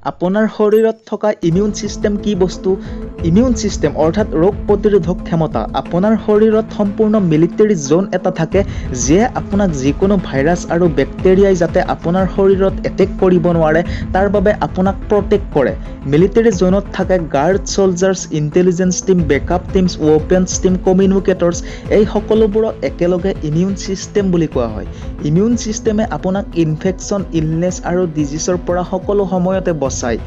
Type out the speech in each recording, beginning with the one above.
আপোনাৰ শৰীৰত থকা ইমিউন ছিষ্টেম কি বস্তু? ইমিউন ছিষ্টেম অৰ্থাৎ ৰোগ প্ৰতিৰোধক ক্ষমতা। আপোনাৰ শৰীৰত সম্পূৰ্ণ মিলিটেৰী জ'ন এটা থাকে, যিয়ে আপোনাক যিকোনো ভাইৰাছ আৰু বেক্টেৰিয়াই যাতে আপোনাৰ শৰীৰত এটেক কৰিব নোৱাৰে, তাৰ বাবে আপোনাক প্ৰটেক্ট কৰে। মিলিটেৰী জ'নত থাকে guard soldiers, intelligence team, backup teams, weapons team, communicators. এই সকলোবোৰক একেলগে ইমিউন ছিষ্টেম বুলি কোৱা হয়। ইমিউন ছিষ্টেমে আপোনাক ইনফেকশ্যন, ইলনেছ আৰু ডিজিজৰ পৰা সকলো সময়তে বচায়।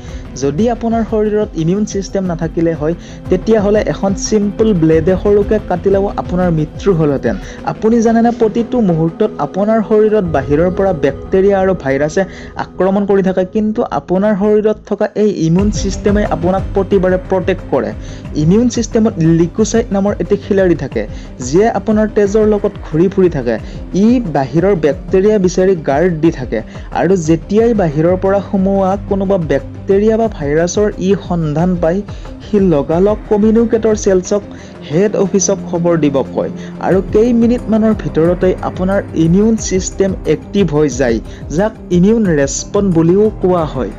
যদি আপোনাৰ শৰীৰত ইমিউন ছিষ্টেম নাথাকিলে হয়, তেতিয়াহ'লে এখন চিম্পল ব্লেডে সৰুকৈ কাটিলেও আপোনাৰ মৃত্যু হ'লহেঁতেন। আপুনি জানেনে, প্ৰতিটো মুহূৰ্তত আপোনাৰ শৰীৰত বাহিৰৰ পৰা বেক্টেৰিয়া আৰু ভাইৰাছে আক্ৰমণ কৰি থাকে, কিন্তু আপোনাৰ শৰীৰত থকা এই ইমিউন ছিষ্টেমে আপোনাক প্ৰতিবাৰে প্ৰটেক্ট কৰে। ইমিউন ছিষ্টেমত লিউকোচাইট নামৰ এটি খিলাড়ী থাকে, যিয়ে আপোনাৰ তেজৰ লগত ঘূৰি ফুৰি থাকে। ই বাহিৰৰ বেক্টেৰিয়া বিচাৰি গাৰ্ড দি থাকে আৰু যেতিয়াই বাহিৰৰ পৰা সোমোৱা কোনোবা বেক্টেৰিয়া বা ভাইৰাছৰ ই সন্ধান পায়, সি লগালগ কমিউনিকেটৰ চেলছক, হেড অফিচক খবৰ দিব কয় আৰু কেইমিনিটমানৰ ভিতৰতেই আপোনাৰ ইমিউন ছিষ্টেম এক্টিভ হৈ যায়, যাক ইমিউন ৰেচপন্স বুলিও কোৱা হয়।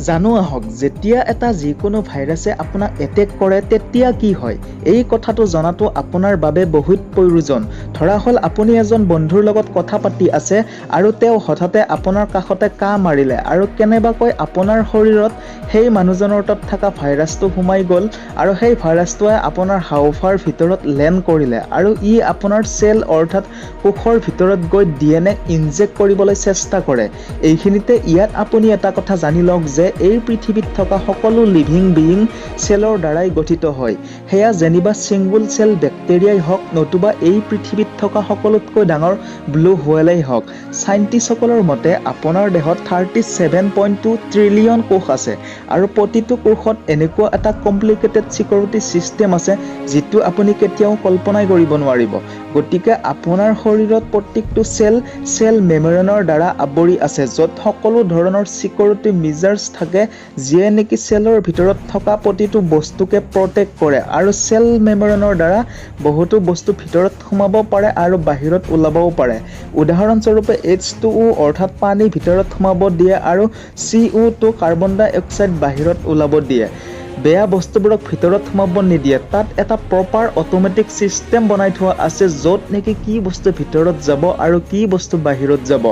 জানো আহক, যেতিয়া এটা যিকোনো ভাইৰাছে আপোনাক এটেক কৰে, তেতিয়া কি হয়? এই কথাটো জনাটো আপোনাৰ বাবে বহুত প্ৰয়োজন। ধৰা হ'ল, আপুনি এজন বন্ধুৰ লগত কথা পাতি আছে আৰু তেওঁ হঠাতে আপোনাৰ কাষতে কাহ মাৰিলে আৰু কেনেবাকৈ আপোনাৰ শৰীৰত সেই মানুহজনৰ তাত থকা ভাইৰাছটো সোমাই গ'ল আৰু সেই ভাইৰাছটোৱে আপোনাৰ হাওঁফাওঁৰ ভিতৰত লেণ্ড কৰিলে আৰু ই আপোনাৰ চেল অৰ্থাৎ কোষৰ ভিতৰত গৈ ডিএনএ ইনজেক্ট কৰিবলৈ চেষ্টা কৰে। এইখিনিতে ইয়াত আপুনি এটা কথা জানি লওক যে এই পৃথিৱীত থকা সকলো লিভিং বিয়িং চেলৰ দ্বাৰাই গঠিত হয়। সেয়া যেনিবা ছিংগুল চেল বেক্টেৰিয়াই হওক, নতুবা এই পৃথিৱীত থকা সকলোতকৈ ডাঙৰ ব্লু হোৱেলেই হওক। চাইণ্টিষ্টসকলৰ মতে আপোনাৰ দেহত 37.2 ট্ৰিলিয়ন কোষ আছে আৰু প্ৰতিটো কোষত এনেকুৱা এটা কমপ্লিকেটেড ছিকিউৰিটি ছিষ্টেম আছে, যিটো আপুনি কেতিয়াও কল্পনাই কৰিব নোৱাৰিব। গতিকে আপোনাৰ শৰীৰত প্ৰত্যেকটো চেল চেল মেমব্ৰেনৰ দ্বাৰা আৱৰি আছে, য'ত সকলো ধৰণৰ ছিকিউৰিটি মেজাৰ্ছ থাকে, যিয়ে নেকি চেলৰ ভিতৰত থকা প্ৰতিটো বস্তুকে প্ৰটেক্ট কৰে। আৰু চেল মেমব্ৰেনৰ দ্বাৰা বহুতো বস্তু ভিতৰত সোমাব পাৰে আৰু বাহিৰত ওলাবও পাৰে। উদাহৰণস্বৰূপে, H2O অৰ্থাৎ পানী ভিতৰত সোমাব দিয়ে আৰু CO2, carbon ডাই অক্সাইড বাহিৰত ওলাব দিয়ে। বেয়া বস্তুবোৰক ভিতৰত সোমাব নিদিয়ে। তাত এটা প্ৰপাৰ অট'মেটিক ছিষ্টেম বনাই থোৱা আছে, য'ত নেকি কি বস্তু ভিতৰত যাব আৰু কি বস্তু বাহিৰত যাব।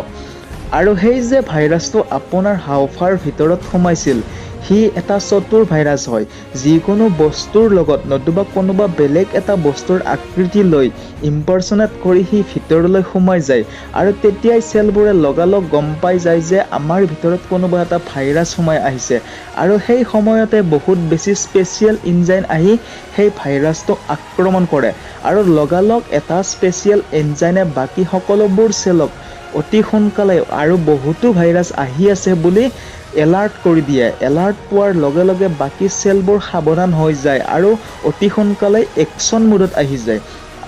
আৰু সেই যে ভাইৰাছটো আপোনাৰ হাওঁফাওঁৰ ভিতৰত সোমাইছিল, সি এটা চতুৰ ভাইৰাছ হয়। যিকোনো বস্তুৰ লগত নতুবা কোনোবা বেলেগ এটা বস্তুৰ আকৃতি লৈ ইম্পাৰ্চনেট কৰি সি ভিতৰলৈ সোমাই যায় আৰু তেতিয়াই চেলবোৰে লগালগ গম পাই যায় যে আমাৰ ভিতৰত কোনোবা এটা ভাইৰাছ সোমাই আহিছে। আৰু সেই সময়তে বহুত বেছি স্পেচিয়েল এনজাইম আহি সেই ভাইৰাছটোক আক্ৰমণ কৰে আৰু লগালগ এটা স্পেচিয়েল এনজাইমে বাকী সকলোবোৰ চেলক অতি সোনকালে আৰু বহুতো ভাইৰাছ আহি আছে বুলি এলাৰ্ট কৰি দিয়ে। এলাৰ্ট পোৱাৰ লগে লগে বাকী চেলবোৰ সাৱধান হৈ যায় আৰু অতি সোনকালে একশ্যন মোডত আহি যায়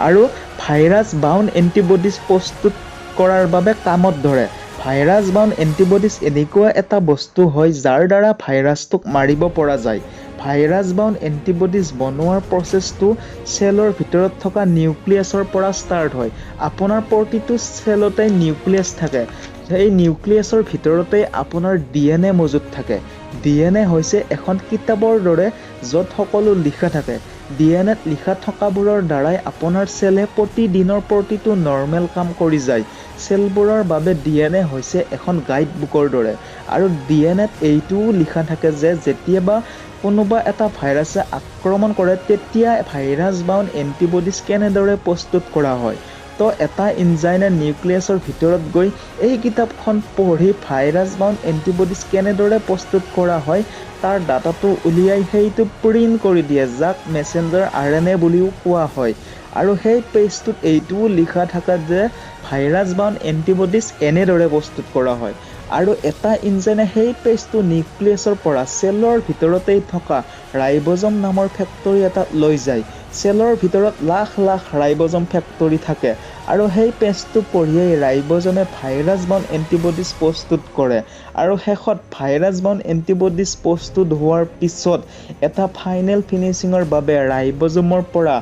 আৰু ভাইৰাছ বাউণ্ড এণ্টিবডিজ প্ৰস্তুত কৰাৰ বাবে কামত ধৰে। ভাইৰাছ বাউণ্ড এণ্টিবডিজ এনেকুৱা এটা বস্তু হয়, যাৰ দ্বাৰা ভাইৰাছটোক মাৰিব পৰা যায়। ভাইৰাছ বাউণ্ড এণ্টিবডিজ বনোৱাৰ প্ৰচেছটো চেলৰ ভিতৰত থকা নিউক্লিয়াছৰ পৰা ষ্টাৰ্ট হয়। আপোনাৰ প্ৰতিটো চেলতে নিউক্লিয়াছ থাকে। সেই নিউক্লিয়াছৰ ভিতৰতেই আপোনাৰ ডিএনএ মজুত থাকে। ডিএনএ হৈছে এখন কিতাপৰ দৰে, য'ত সকলো লিখা থাকে। ডিএনএত লিখা থকাবোৰৰ দ্বাৰাই আপোনাৰ চেলে প্ৰতিদিনৰ প্ৰতিটো নৰ্মেল কাম কৰি যায়। চেলবোৰৰ বাবে ডিএনএ হৈছে এখন গাইড বুকৰ দৰে। আৰু ডিএনএত এইটোও লিখা থাকে যে যেতিয়াবা কোনোবা এটা ভাইৰাছে আক্ৰমণ কৰে, তেতিয়া ভাইৰাছ বাউণ্ড এণ্টিবডিজ কেনেদৰে প্ৰস্তুত কৰা হয়। তো এটা এনজাইমে নিউক্লিয়াছৰ ভিতৰত গৈ এই কিতাপখন পঢ়ি ভাইৰাছ বাউণ্ড এণ্টিবডিজ কেনেদৰে প্ৰস্তুত কৰা হয়, তাৰ ডাটাটো উলিয়াই সেইটো প্ৰিণ্ট কৰি দিয়ে, যাক মেছেঞ্জাৰ আৰএনএ বুলিও কোৱা হয়। আৰু সেই পেজটোত এইটোও লিখা থাকে যে ভাইৰাছ বাউণ্ড এণ্টিবডিজ এনেদৰে প্ৰস্তুত কৰা হয়। আৰু এটা এনজাইমে সেই পেজটো নিউক্লিয়াছৰ পৰা চেলৰ ভিতৰতেই থকা ৰাইবজম নামৰ ফেক্টৰী এটাত লৈ যায়। চেলৰ ভিতৰত লাখ লাখ ৰাইবজম ফেক্টৰী থাকে আৰু সেই পেজটো পঢ়িয়েই ৰাইবজমে ভাইৰাছ বাউণ্ড এণ্টিবডিজ প্ৰস্তুত কৰে। আৰু শেষত ভাইৰাছ বাউণ্ড এণ্টিবডিজ প্ৰস্তুত হোৱাৰ পিছত এটা ফাইনেল ফিনিচিঙৰ বাবে ৰাইবজমৰ পৰা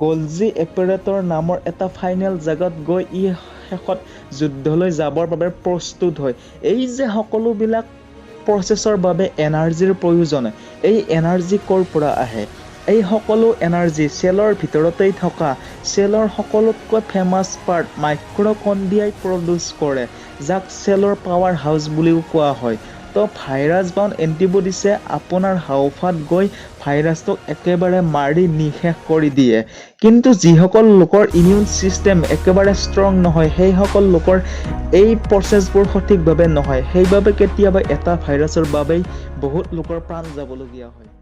গলজি এপাৰেটৰ নামৰ এটা ফাইনেল জেগাত গৈ ই শেষত যুদ্ধলৈ যাবৰ বাবে প্ৰস্তুত হয়। এই যে সকলোবিলাক প্ৰচেছৰ বাবে এনাৰ্জিৰ প্ৰয়োজন, এই এনাৰ্জি ক'ৰ পৰা আহে? এই সকলো এনাৰ্জি চেলৰ ভিতৰতেই থকা চেলৰ সকলোতকৈ ফেমাছ পাৰ্ট মাইট'কণ্ড্ৰিয়াই প্ৰডিউচ কৰে, যাক চেলৰ পাৱাৰ হাউচ বুলিও কোৱা হয়। তো ভাইৰাছ বাউণ্ড এণ্টিবডিছে আপোনাৰ হাওঁফাওঁত গৈ ভাইৰাছটোক একেবাৰে মাৰি নিঃশেষ কৰি দিয়ে। কিন্তু যিসকল লোকৰ ইমিউন ছিষ্টেম একেবাৰে ষ্ট্ৰং নহয়, সেইসকল লোকৰ এই প্ৰচেছবোৰ সঠিকভাৱে নহয়। সেইবাবে কেতিয়াবা এটা ভাইৰাছৰ বাবেই বহুত লোকৰ প্ৰাণ যাবলগীয়া হয়।